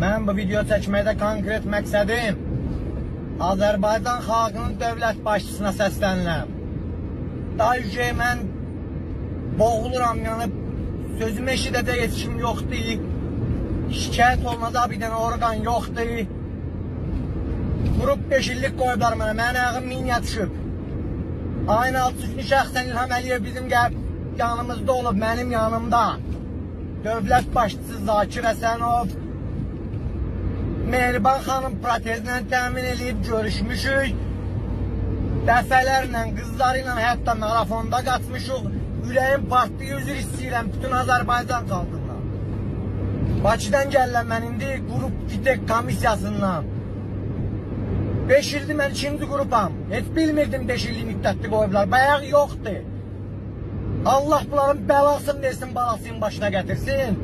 Mən bu video çəkməkdə konkret məqsədim Azərbaycan xalqının dövlət başçısına səslənirəm. Daha yüce mən boğuluram, yəni sözümü eşidəcək heç kim yoxdur. Şikayət olunacaq bir dənə orqan yoxdur. Qrup 5 illik qoyublar mənə. Mənim ayağım minya düşüb. Ayın 6 günü şəxsən İlham Əliyev bizim gəlib yanımızda olub, mənim yanımda. Dövlət başçısı Zakir Həsənov, Mehriban xanım protezlə təmin eləyib görüşmüşük. Dəfələrlə qızları ilə hətta marafonda qaçmışıq. Ürəyim partlayır, üzr istəyirəm bütün Azərbaycan xalqından. Bakıdan gəlirəm mən indi qrup GİTEK komissiyasından. 5 ildir mən ikinci qrupam. Heç bilmirdim 5 illik müddətli qoyublar. Bayaq yoxdur. Allah bunların bəlasını versin, balasının başına gətirsin.